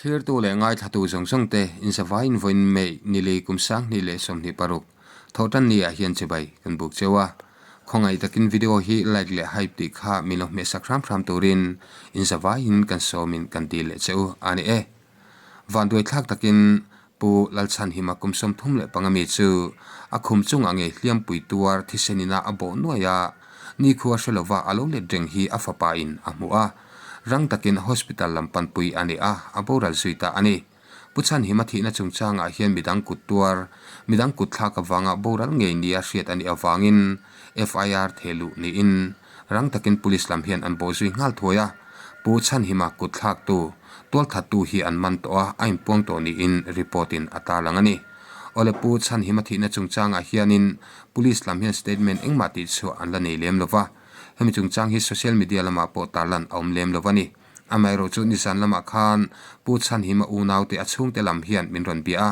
Thlirtu leh ngaithlatu zawng zawng te inzavaiin vawiin May ni lei kum 2026 thawhtan ni ah hian chibai kan buk cheu a. Khawngaih takin video hi like leh hype tih kha min lo hmehsak hram hram turin inzavaiin kan sawmin kan dil leh che u a ni e. Vanduai thlak takin Pu Lalchhanhima kum 35 mi chu a khum chungah ngei hliampui tuar thisen ina a bawh nuai a, nikhua hre lova a lo let reng hi a fapa in a hmuh a, rang takin hospital lam panpui a ni a, a boral zui ta a ni. Pu Chhanhima thihna chungchangah hian midang kut tuar, midang kut thlak avanga boral ngei nia hriat a nih avangin FIR thehluh niin rang takin police lam hian an bawh zui nghal thuai a, Pu Chhanhima kut thlaktu, tualthattu hi an man tawh a, a inpuang tawh niin report in a tarlang a ni. Awle Pu Chhanhima thihna chungchangah hianin police lam hian statement engmah tihchhuah an la nei lem lova, hemi chungchang hi social media lamah pawh tarlan a awm lem lova ni. Amaherawhchu chu nizan lamah khan Pu Chhanhima unaute a chhungte lam hian min rawn bia a,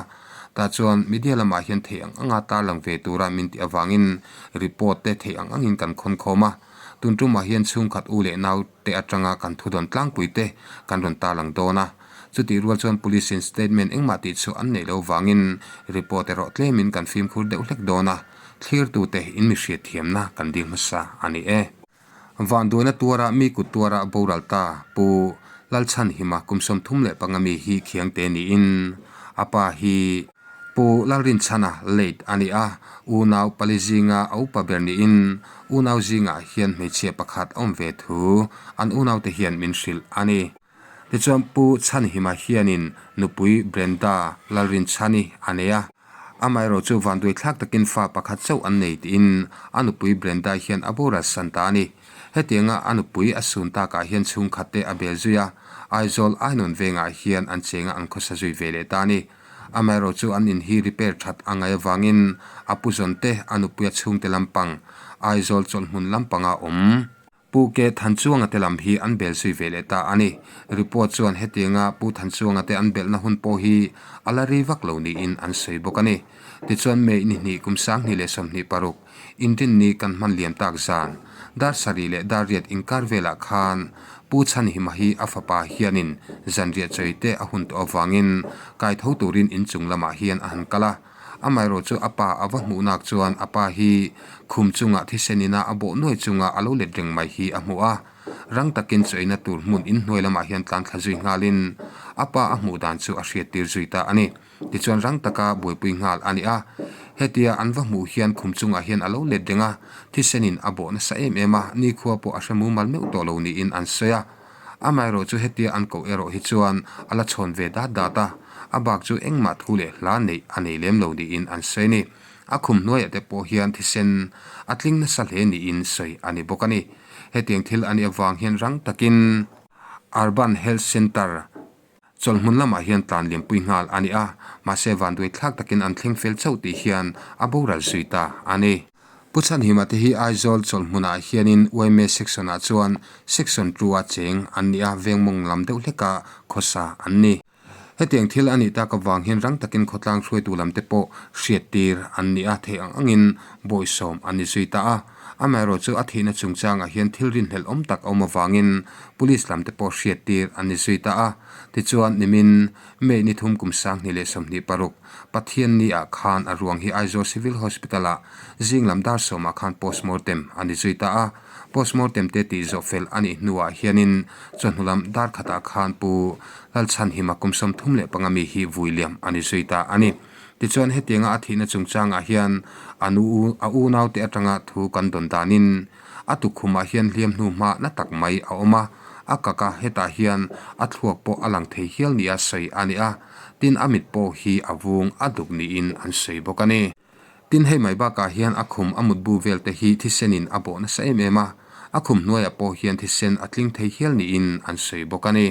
tah chuan media lamah hian theih ang anga tarlang ve tura min tih avangin report te theih ang angin kan khawn khawm a. Tun tumah hian chhungkhat u leh nau te atanga kan thudawn tlangpui te kan rawn tarlang dawn a. Chutih rual chuan Police in statement engmah tih chhuah an neih loh vangin report erawh tlemin kan fimkhur deuh hlek dawn a, thlirtute in mi hriatthiamna kan dil hmasa a ni e. Vanduaina tuara mi kut tuara boral ta Pu Lalchhanhima kum 35 mi hi khiangte niin a pa hi Pu Lalrinchhana late a ni a, unau pali zinga a upa ber niin unau zingah hian hmeichhia pakhat a awm ve thu an unaute hian min hrilh a ni. Tichuan Pu Chhanhima hianin nupui Brenda Lalrinchhani a nei a, amaherawh chu vanduai thlak takin fa pakhat chauh an nei tiin a nupui Brenda hian a boral san ta a ni. Hetianga a nupui a sun takah hian chhungkhat te a bel zui a, Aizawl Ainawn vengah hian an chenga an khawsa zui ve leh ta a ni. Amaherawh chu an in hi repair that a ngaih avangin a pu zawn te a nupui a chhungte lampang Aizawl chawlhhmun lampanga awm. Pu Ke Thanchuanga te lam hi an bel zui ve leh ta a ni. Report chuan hetianga Pu Thanchuanga te an belhna hun pawh hi a la rei vak lo niin an sawi bawk a ni. Tichuan May ni hnih kum 2026 inrinni kan hman liam tak zan dar sarih leh dar riat inkar velah khan Pu Chhanhima hi a fapa hianin zanriah chawi te a hun tawh avangin kaitho turin inchung lamah hian a han kal a. Amaherawh chu a pa a va hmuh nak chuan a pa hi khum chungah thisen ina a bawh nuai chunga a lo let reng mai hi a hmu a. Rang takin chawiina tur hmun inhnuai lamah hian tlan thla zui nghalin a pa a hmuh dan chu a hriattir zui ta a ni. Tichuan rang taka buaipui nghal a ni a. Hetia an va hmuh hian khum chungah hian a lo let reng a, thisenin a bawh nasa em em a, nikhua pawh a hre mumal meuh tawh lo niin an sawi a. Amaherawh chu hetia an koh erawh hi chuan a la chhawn ve dat dat a, a bak chu engmah thu leh hla neih a nei lem lo niin an sawi a ni. A khum hnuaiah te pawh hian thisen a tling nasa hle niin sawi a ni bawk a ni. Hetiang thil a nih avang hian rang takin Urban Health Centre chawlhhmun lamah hian tlan liampui nghal a ni a, mahse vanduai thlak takin an thleng fel chauh tih hian a boral zui ta a ni. Pu Chhanhima te hi Aizawl chawlhhmunah hianin yma section ah chuan section 2 a cheng an ni a, vengmawng lam deuh hleka khawsa an ni. Hetiang thil a nih tak avang hian rang takin khawtlang hruaitu lam te pawh hriattir an ni a, theih ang angin bawisawm an ni zui ta a. Amaherawh chu a thihna chungchangah hian thil rinhlelh awm tak a awm avangin police lam te pawh hriattir an ni zui ta a. Tichuan nimin May ni thum kum 2026 Pathianni ah khan a ruang hi Aizawl Civil Hospital ah zing lam dar sawmah khan postmortem a ni zui ta a. Postmortem te tih zawh fel a nih hnuah hianin chawhnu lam dar khatah khan Pu Lalchhanhima kum 35 mi hi vui liam a ni zui ta a ni. Tichuan hetianga a thihna chungchangah hian a nu a unaute atanga thu kan dawn danin a tukkhumah hian hliam hnu hma na tak mai a awm a, a kak a, hetah hian a thluak pawh a lang thei hial nia sawi a ni a, tin a mit pawh hi a vung a duk niin an sawi bawk a ni. Tin hei mai bakah hian a khum a mutbu vel te hi thisenin a bawh nasa em em a, a khum hnuaiah pawh hian thisen a tling thei hial niin an sawi bawk a ni.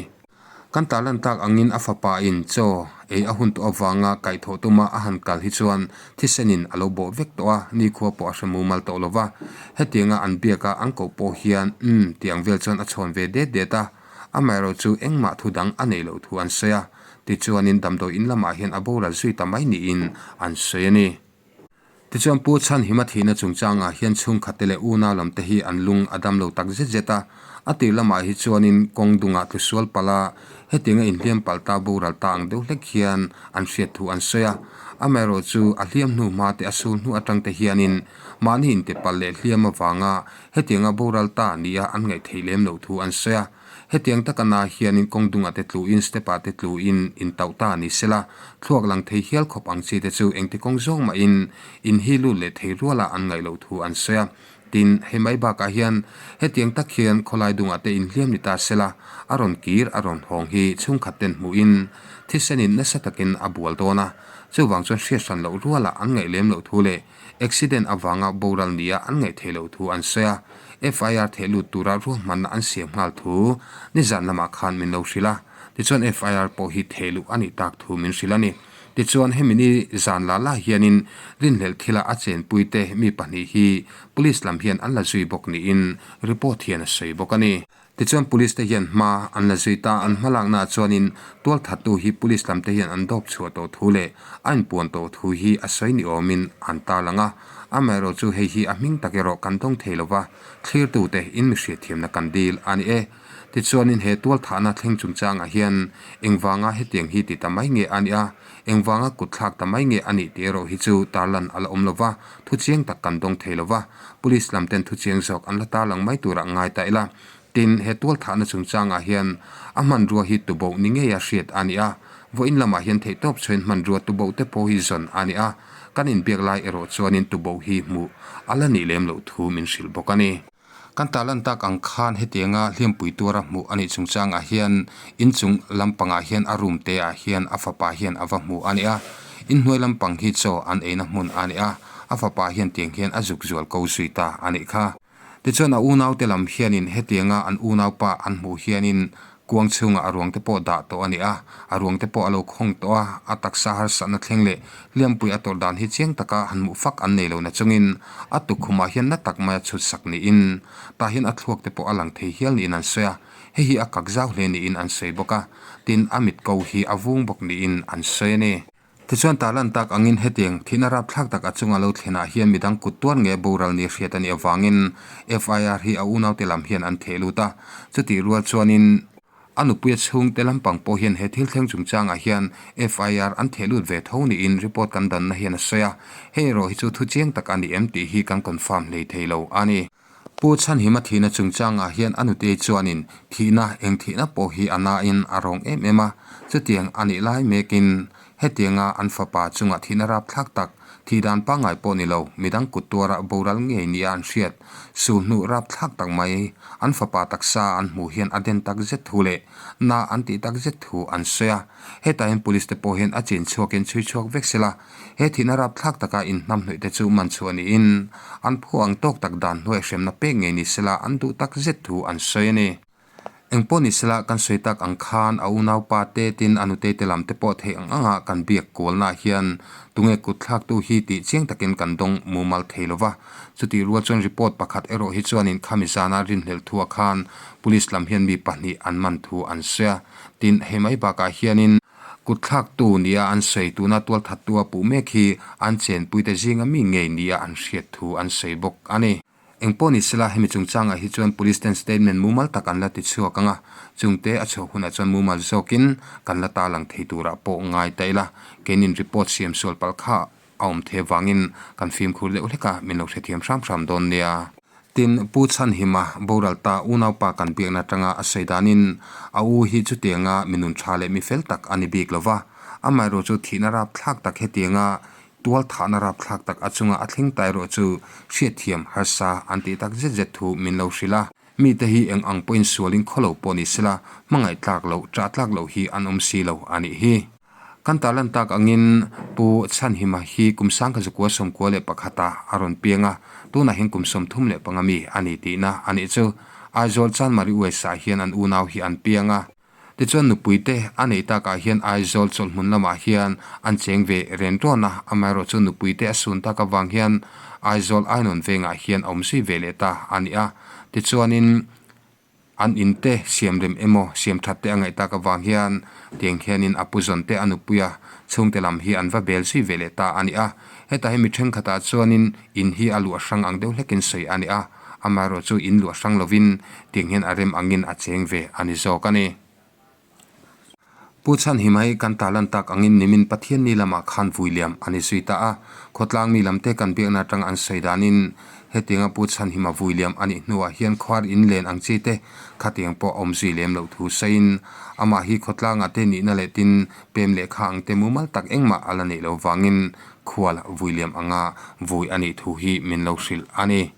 Kan tarlan tak angin a fapa in chaw ei a hun tawh avanga kaihthawh tuma a han kal hi chuan thisenin a lo bawh vek tawh a, nikhua pawh a hre mumal tawh lo va. Hetianga an biaka an koh pawh hian umm tih ang vel chuan a chhawn ve det det a, amaherawh chu engmah thu dang a neih loh thu an sawi a, tichuanin damdawi in lamah hian a boral zui ta mai niin an sawi a ni. Tichuan Pu Chhanhima thihna chungchangah hian chhungkhatte leh unau lamte hi an lung a dam lo tak zet zet a. A tir lamah hi chuanin kawng dungah tlu sual palh a, hetianga inhliam palh ta boral ta ang deuh hlek hian an hriat thu an sawi a. Amaherawhchu a hliam hnu hma te a sul hnu atangte hianin mahni intipalh leh hliam avanga hetianga boral ta nia an ngaih theih lem loh thu an sawi a. Hetiang taka na hianin kawng dungah te tluin step ah te tluin intauh ta ni sela, thluak lang thei hial khawp ang chi te chu engti kawng zawng mahin in hi lut leh thei ruala an ngaih loh thu an sawi a. Tin, hei mai bakah hian hetiang tak hian khawlai dungah te inhliam ni ta sela, a rawn kir a rawn hawng hi chhungkhat ten hmuhin thisenin nasa takin a bual dawn a, chuvang chuan hriat hran loh ruala an ngaih lem loh thu leh Accident avanga boral nia an ngaih theih loh thu an sawi a, FIR theh lut tura ruahmanna an siam nghal thu nizan lamah khan min lo hrilh a, tichuan FIR pawh hi theh luh a nih tak thu min hrilh a ni. Tichuan hemi ni zan la la hianin rinhlelh thila a chenpuite mi pahnih hi Police lam hian an la zui bawk niin report hian a sawi bawk a ni. Tichuan Police te hian hma an la zui ta, an hmalakna ah chuanin tualthattu hi Police lam te hian an dawp chhuah tawh thu leh a inpuan tawh thu hi a sawi ni awmin an tarlang a, amaherawh chu hei hi a hming tak erawh kan dawng thei lova, thlirtute in mi hriatthiamna kan dil a ni e. Tichuanin he tualthahna thleng chungchangah hian engvanga hetiang hi ti ta mai nge a nia, engvanga kutthlak ta mai nge a nih tih erawh hi chu tarlan a la awm lova, thuchiang tak kan dawng thei lova, Police lam ten thuchiang zawk an la tarlang mai turah ngai ta ila. Tin, he tualthahna chungchangah hian a hmanrua hi tuboh ni ngeia hriat a ni a, vawiin lamah hian theihtawp chhuain hmanrua tuboh te pawh hi zawn a ni a, kan inbiak lai erawh chuanin tuboh hi hmuh a la nih lem loh thu min hrilh bawk a ni. Kan tarlan tak ang khan hetianga hliampui tuara hmuh a nih chungchangah hian inchung lampangah hian a room te ah hian a fapa hian a va hmu a ni a, inhnuai lampang hi chaw an eina hmun a ni a, a fapa hian tiang hian a zuk zual ko zui ta a nih kha. Tichuan a unaute lam hianin hetianga an unaupa an hmuh hianin kuang chhungah a ruangte pawh dah tawh a ni a, a ruangte pawh a lo khawng tawh a, a taksa harsatna thleng leh hliampui a tawrh dan hi chiang taka han hmuh fak an nei lo nachungin a tukkhumah hian na tak maia chhut sak niin tah hian a thluak te pawh a lang thei hial niin an sawi a, hei hi a kak zau hle niin an sawi bawk a, tin a mit ko hi a vung bawk niin an sawi a ni. Tichuan tarlan tak angin hetiang thihna rapthlak tak a chunga lo thlenah hian midang kut tuar nge boral ni hriat a nih avangin FIR hi a unaute lam hian an theh lut a. Chutih rual chuanin a nupuia chhungte lampang pawh hian he thil thleng chungchangah hian FIR an theh lut ve tho niin report kan danna hian a sawi a. Hei erawh hi chu thu chiang tak a ni em tih hi kan confirm hlei thei lo a ni. Pu Chhanhima thihna chungchangah hian a nutei chuanin thihna eng thihna pawh hi a nain a rawng em em a, chutiang a nih lai mekin hetianga an fapa chunga thihna rapthlak tak, thih dan pangngai pawh ni lo, midang kut tuara boral ngei nia an hriat, sulhnu rapthlak tak mai an fapa taksa an hmuh hian a den tak zet thu leh na an tih tak zet thu an sawi a. Hetah hian police te pawh hian a chin chhuakin chhui chhuak vek sela, He thihna rapthlak taka inhnamhnawih te chu man chhuah niin an phu ang tawk tak dan hnuai hremna pek ngei ni sela an duh tak zet thu an sawi a ni. Engpawh ni sela kan sawi tak ang khan a unaupa te tin a nutei te lam te pawh theih ang anga kan biak kualnaah hian tunge kut thlaktu hi tih chiang takin kan dawng mumal thei lo va. Chutih rual chuan report pakhat erawh hi chuanin khami zana rinhlelh thuah khan police lam hian mi pahnih an man thu an sawi a. Tin, hei mai bakah hianin. Kutthlaktu nia an sawi tuna tualthattu a puh mek hi an chenpuite zinga mi ngei nia an hriat thu an sawi bawk a ni. Engpawh ni sela hemi chungchangah hi chuan Police ten statement mumal tak an la ti chhuak ang a, chungte a chhuah hunah chuan mumal zawkin kan la tarlang thei turah pawh ngai ta ila, keinin report siam sual palh kha a awm thei avangin kan fimkhur deuh hlek a, min lo hrethiam hram hram dawn nia. Tin, Pu Chhanhima boral ta unaupa kan biakna atanga a sawi danin a u hi chutianga mi nun tha leh mi fel tak a ni bik lo va, amaherawh chu thihna rapthlak tak hetianga tual thahna rapthlak tak a chunga a thleng ta erawh chu hriatthiam harsa an tih tak zet zet thu min lo hrilh a. Mite hi eng ang pawhin sualin khawlo pawh ni sela, hmangaih tlak loh, ṭah tlak loh hi an awm si lo a nih hi. Kan tarlan tak angin Pu Chhanhima hi kum sangkha zakua 91 ah a rawn piang a, tunah hian kum 35 mi a ni tihna a nih chu. Aizawl Chanmari uaisa ah hian an unau hi an piang a. Tichuan nupuite a neih takah hian Aizawl chawlhhmun lamah hian an cheng ve ren rawn a, amaherawh chu nupuite a sun tak avang hian Aizawl Ainawn vengah hian a awm zui ve leh ta a ni a. Tichuanin. An in te siam rem emaw siam that te a ngaih tak avang hian tiang hianin a pu zawn te a nupui a chhungte lam hi an va bel zui ve leh ta a ni a. Hetah hi mi thenkhatah chuanin in hi a luah hrang ang deuh hlekin sawi a ni a, amaherawh chu in luah hrang lovin tiang hian a rem angin a cheng ve a ni zawk a ni. Pu Chhanhima hi kan talan tak angin nimin Pathianni lamah khan vui liam a ni zui ta a. Khawtlang mi lamte kan biakna atang an sawi danin hetianga Pu Chhanhima vui liam a nih hnuah hian khuar in len ang chi te khatiang pawh a awm zui lem loh thu sawiin amah hi khawtlangah te nihna leh tin pem lehkha ang te mumal tak engmah a la neih loh vangin khual vui liam anga vui a nih thu hi min lo hrilh a ni.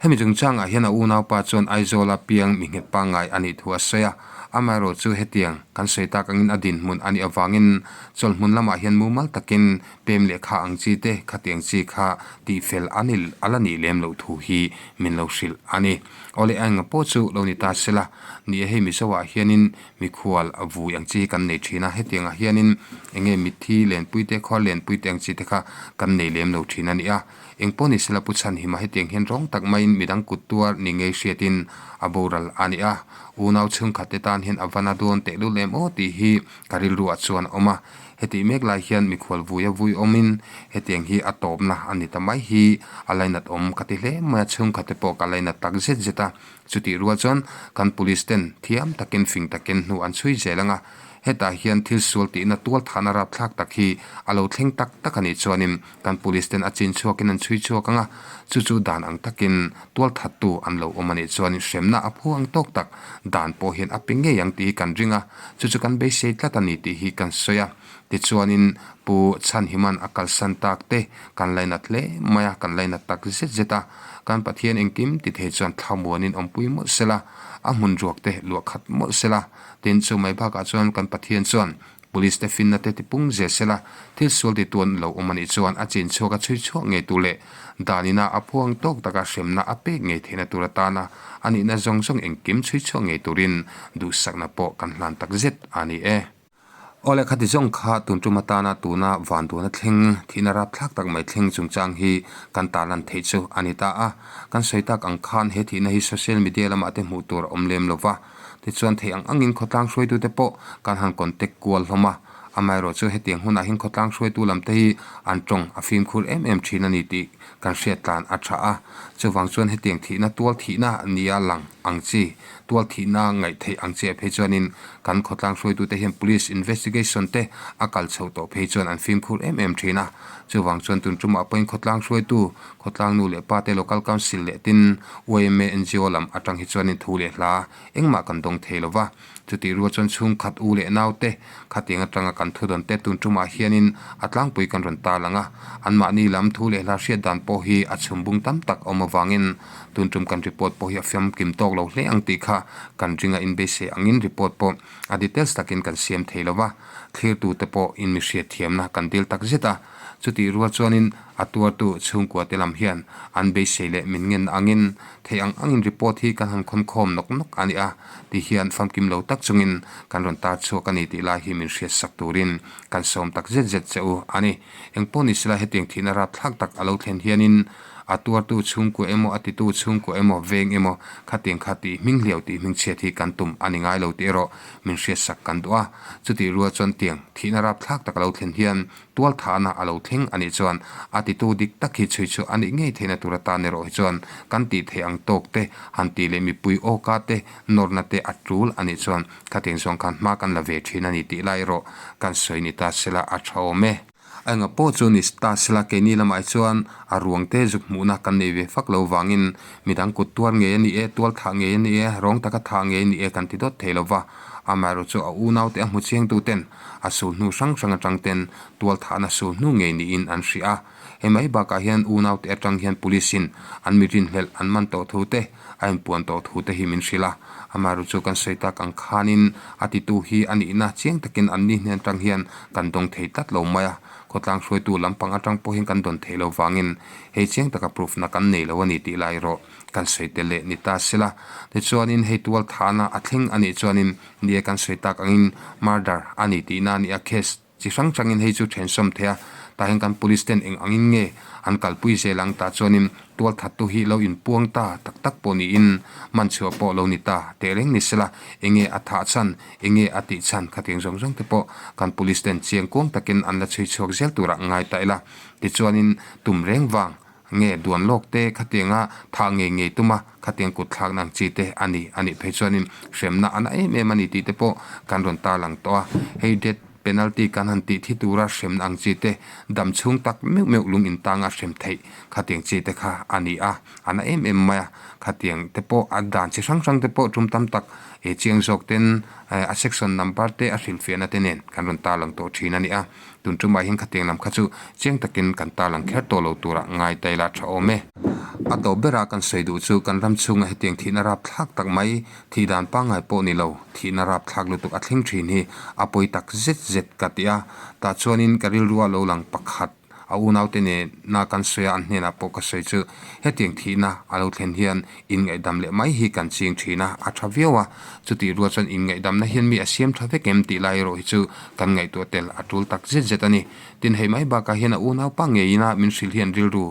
Hemi chungchangah hian a unaupa chuan Aizawla piang mi nghet pangngai a nih thu a sawi a, amaherawh chu hetiang kan sawi tak angin a dinhmun a nih avangin chawlhmun lamah hian mumal takin pem lehkha ang chi te khatiang chi kha tihfel a ni a la nih lem loh thu hi min lo hrilh a ni. Awle a enga pawh chu lo ni ta sela, ni e hei Mizoah hianin mikhual a vui ang chi hi kan nei thin a, hetiangah hianin enge mitthi lenpui te khuar lenpui te ang chi te kha kan nei lem lo thin a ni a. Engpawh ni sela Pu Chhanhima hetiang hian rawng tak maiin midang kut tuar ni ngei hriatin a boral a ni a, unau chhungkhat te tan hian a van a dawn tehlul em aw tih hi ka rilruah chuan a awm a. Hetih mek lai hian mikhual vui a vui awmin hetiang hi a tawpna a ni ta mai hi a lainat awm ka ti hle mai a, chhungkhat te pawh ka lainat tak zet zet a. Chutih rual chuan kan police ten thiam takin fing takin hnu an chhui zel ang a, hetah hian thil sual tihna tual thahna rapthlak tak hi a lo thleng tak tak a nih chuanin Kan police ten a chin chhuakin an chhui chhuak ang a, chu chu dan ang takin tual thattu an lo awm a nih chuan hremna a phu ang tawk tak dan pawh hian a pe ngei ang tih hi kan ring a, chu chu kan beisei tlat a ni tih hi kan sawi a. Tichuanin Pu Chhanhiman a kalsan tak te kan lainat hle mai a, kan lainat tak zet zet a, kan Pathian engkim ti thei chuan thlamuanin awmpui mawlh sela, a hmun ruak te luah khat mawlh sela, tin chu mai bakah chuan kan Pathian chuan Police te finna te tipung zel sela, thil sual ti tuan lo awm a nih chuan a chin chhuak a chhui chhuak ngei tur leh dan ina a phuang tawk taka hremna a pek ngei theihna tur atana a nihna zawng zawng engkim chhui chhuak ngei turin duhsakna pawh kan hlan tak zet a ni e. Awle khati zawng kha tun tum atana tuna vanduana thleng thihna rapthlak tak mai thleng chungchang hi kan tarlan theih chu a ni ta a. Kan sawi tak ang khan he thihna hi social media lamah te hmuh tur a awm lem lova. Tichuan theih ang angin khawtlang hruaitute pawh kan han contact kual hlawm a, amaherawh chu hetiang hunah hian khawtlang hruaitu lamte hi an tawng a fimkhur em em thin a ni tih kan hriat tlan a tha a. Chuvang chuan hetiang thihna tual thihna nia lang ang chi, tual thihna ngaih theih ang chiah phei chuanin kan khawtlang hruaitute hian police investigation te a kal chhoh tawh phei chuan an fimkhur em em thin a. Chuvang chuan tun tumah pawhin khawtlang hruaitu, khawtlang nu leh pa te local council leh tin yma ngo lam atang hi chuanin thu leh hla engmah kan dawng thei lo va. Chutih rual chuan chhungkhat u leh nau te khatiang atanga kan thu dawn te tun tumah hianin a tlangpui kan rawn tal ang a. Anmahni lam thu leh hla hriat dan pawh hi a chhum bung tam tak awm avangin tun tum kan report pawh hi a fiamkim tawk lo hle ang tih kha kan ringa inbeisei angin report pawh a details takin kan siam thei lo va. Thlirtute pawh in mi hriatthiamna kan dil tak zet a. Chutih rual chuanin a tuartu chhungkua te lam hian an beisei leh min ngen angin theih ang angin report hi kan han khawnkhawm nawk nawk a ni a, ti hian famkim lo tak chungin kan rawn tar chhuak a ni tih lai hi min hriatsak turin kan sawm tak zet zet che u a ni. Engpawh ni sela hetiang thihna rapthlak tak a lo thlen hianin a tuartu chhungkua emaw a titu chhungkua emaw veng emaw khatiang kha tih hming hliau tih hming chhiat hi kan tum a ni ngai lo tih erawh min hriatsak kan duh a. Chutih rual chuan tiang thihna rapthlak tak a lo thlen hian Tualthahna a lo thleng a nih chuan a titu dik tak hi chhui chu a nih ngei theihna tur atan erawh hi chuan kan tih theih ang tawk te, han tih leh mipui awka te, nawrna te a tul a nih chuan khatiang zawng khan hma kan la ve thin a ni tih lai erawh kan sawi ni ta sela a tha awm e. A enga pawh chu ni ta sela keini lamah hi chuan a ruang te zuk hmuhna kan nei ve fak lo vangin midang kut tuar ngei a ni e, tualthah ngei a ni e, rawng taka thah ngei a ni e kan ti dawt thei lo va, amaherawhchu chu a unaute a hmu chiangtu ten A sulhnu hrang hrang atang ten tualthahna sulhnu ngei niin an hria a. Hei mai bakah hian unaute atang hian police in an mi rinhlelh an man tawh thu te, a inpuan tawh thu te hi min hrilh a. Amaherawhchu chu kan sawi tak ang khanin a titu hi a nihna chiang takin an ni hnen atang hian kan dawng thei tlat lo mai a. Khawtlang hruaitu lampang atang pawh hian kan dawn theih lo vangin hei chiang taka proof na kan nei lo a ni tih lai erawh kan sawi tel leh ni ta sela. Tichuanin hei tualthahna a thleng a nih chuanin Nia kan sawi tak angin murder a ni tihna a ni a, case chi hrang hrangin hei chu thensawm thei a. Tah hian kan police ten eng angin nge an kalpui zel ang tah chuanin tualthattu hi lo inpuang ta tak tak pawh niin man chhuah pawh lo ni ta teh reng ni sela enge a thah chhan enge a tih chhan khatiang zawng zawng te pawh kan police ten chiang kuang takin an la chhui chhuak zel turah ngai ta ila. Tichuanin tum reng vang Nge duan lawk te khatianga thah ngei ngei tum a, khatiang kut thlakna ang chi te a ni a nih phei chuanin hremna a na em em a ni tih te pawh kan rawn tarlang tawh a. Hei death penalty kan han tih thi tura hremna ang chi te dam chhung tak meuh meuh lung intanga hrem theih khatiang chi te kha a ni a, a na em em mai a. Khatiang te pawh a dan chi hrang hrang te pawh tum tam tak e chiang zawk ten a section number te a hrilhfiahna te nen kan rawn tarlang tawh thin a ni a. Tun tumah hian khatiang lam kha chu chiang takin kan tarlang kher tawh lo turah ngai ta ila tha awm e. A tawp bera kan sawi duh chu kan ram chhunga hetiang thihna rap thlak tak mai, thih dan pangngai pawh ni lo, thihna rap thlak lutuk a thleng thin hi a pawi tak zet zet ka ti a. Tah chuanin ka rilrua lo lang pakhat a unaute nena kan sawi a, an hnenah pawh ka sawi chu hetiang thihna a lo thlen hian Inngaihdam leh mai hi kan ching thin a, a tha viau a. Chutih rual chuan inngaihdamna hian mi a siam tha vek em tih lai erawh hi chu kan ngaihtuah tel a tul tak zet zet a ni. Tin, hei mai bakah hian a unaupa ngeiin a min hrilh hian rilru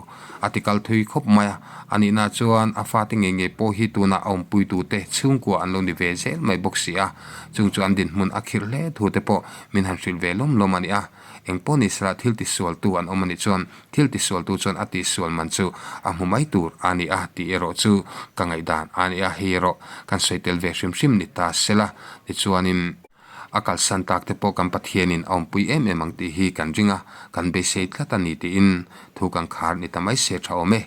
a ti kal thui khawp mai a. A nihna chuan a fate ngei ngei pawh hi tunah a awmpuitute chhungkua an lo ni ve zel mai bawk si a. Chung chu an dinhmun a khirh hle thu te pawh min han hrilh ve lawm lawm a ni a. Eng pawh ni sela thil tisualtu an awm a nih chuan Thil tisualtu chuan a tihsual man chu a hmu mai tur a ni a tih erawh chu ka ngaihdan a ni a, hei erawh kan sawi tel ve hrim hrim ni ta sela. Tichuanin a kalsan tak te pawh kan Pathianin a awmpui em em ang tih hi kan ring a, kan beisei tlat a ni tiin thu kan khar ni ta mai se tha awm e.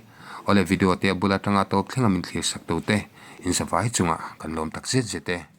Awle video te a bul atanga tawp thlenga min thlir sak tu te in zavai chungah kan lawm tak zet zet e.